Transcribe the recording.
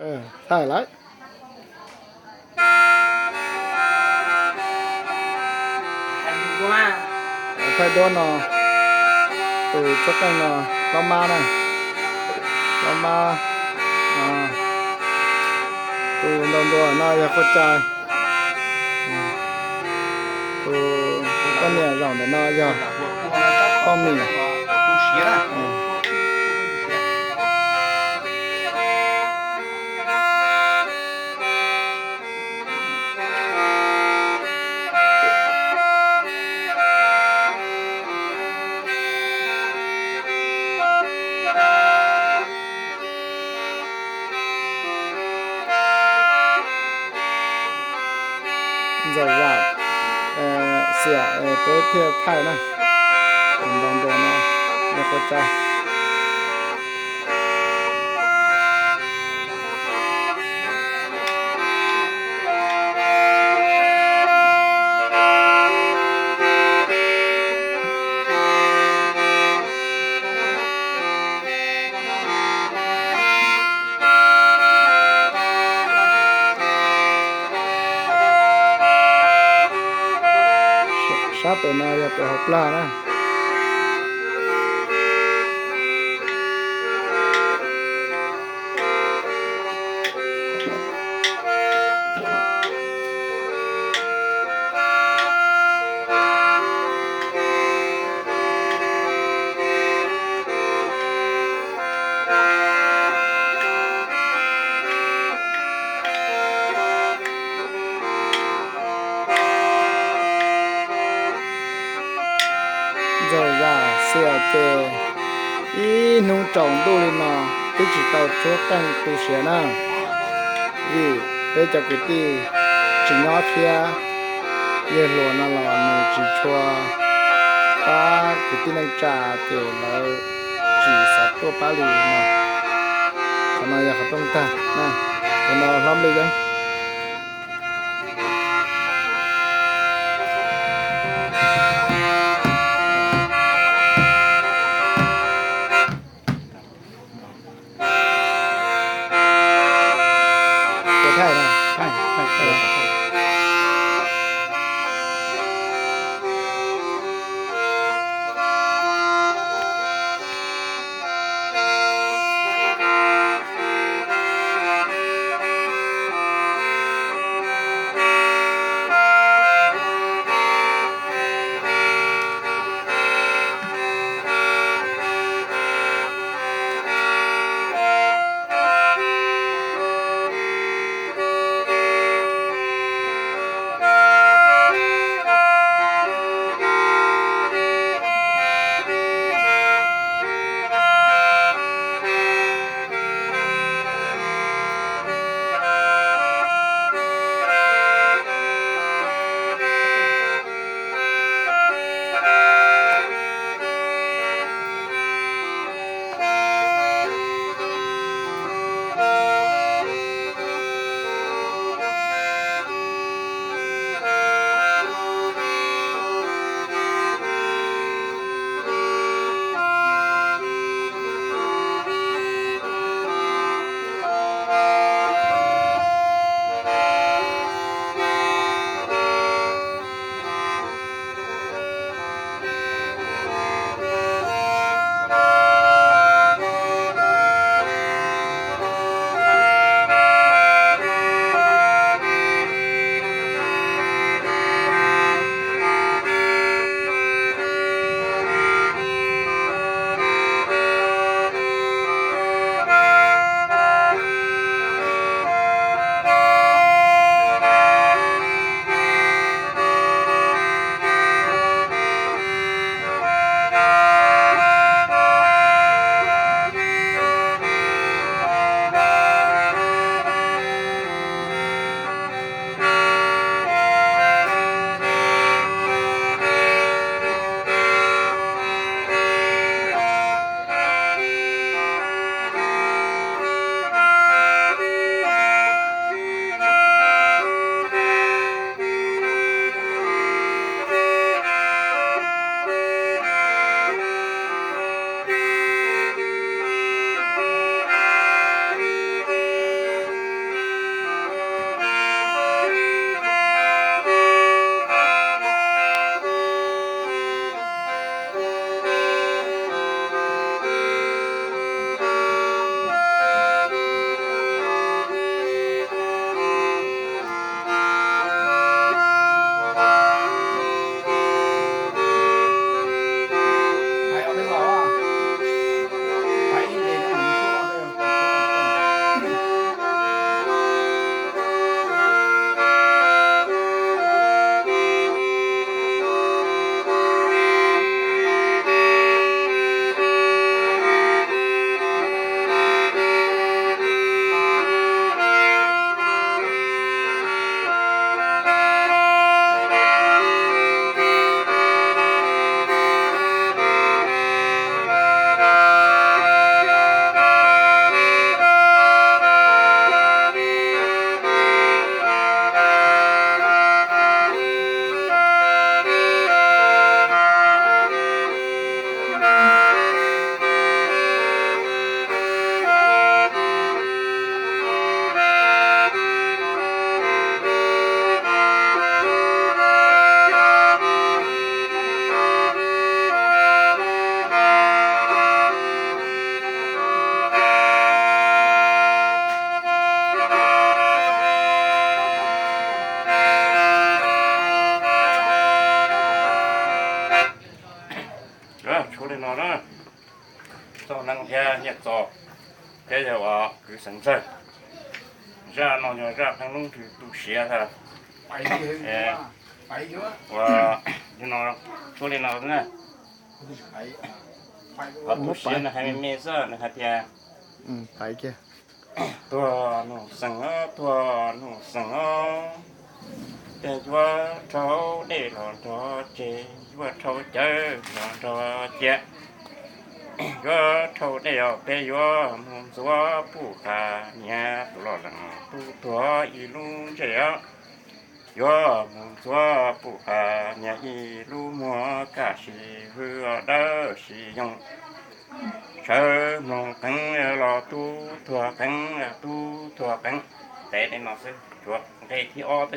Thaij lawm. Thaij duab no, tus tsuab qeej no, Hlob Mab na, Hlob Mab. Tus ntaus nruas no yog Quaj Cai. Tus poj niam zaum ntawm no yog Poj Mim. Ntxawm Zam, Xiam, peb thiaj thaij na. Tus ntaus nruas no yog Quaj Cai. Sab pem no yog pem hauv plag na. Ntxawm Zam Xiam ces ib hnub tsaus ntuj li no twb tsis tau tsuab qeej tu siav na, vim peb cov kwv tij tsis nyob thiab. Yawg hluas no los nws tsis tshua pab kwv tij neej tsa ces lawv tsis xav tuaj pab li no. Qhov no yog qhov rooj tag, tus no hlob Nplij Yeeb. Txos, thiab yog uas kwv xeev ntxawg. Zaj no yog zaj qeeb lub nthwv tu siav ntag. Uas yog no, tshuab li no na. Qhov tu siav nws hais me me xwb, nws hais tias, tuag Nuj Xeem os, tuag Nuj Xeem os, peb yuav rhaub dej los nrog tsev, yuav rhaub cawv los nrog cia, yuav rhaub dej os peb yuav mus ntxuav puj qas niam, tus loj lees tub tuag ib lub ntsej os, yuav mus ntxuav puj qas niam ib lub muag, kaj sis hwj dawb sis yoog, sawv mloog qeeb los tub tuag qeeb, tub tuag qeeb. Ntev li no xwb, tshuav nqe thib ob twb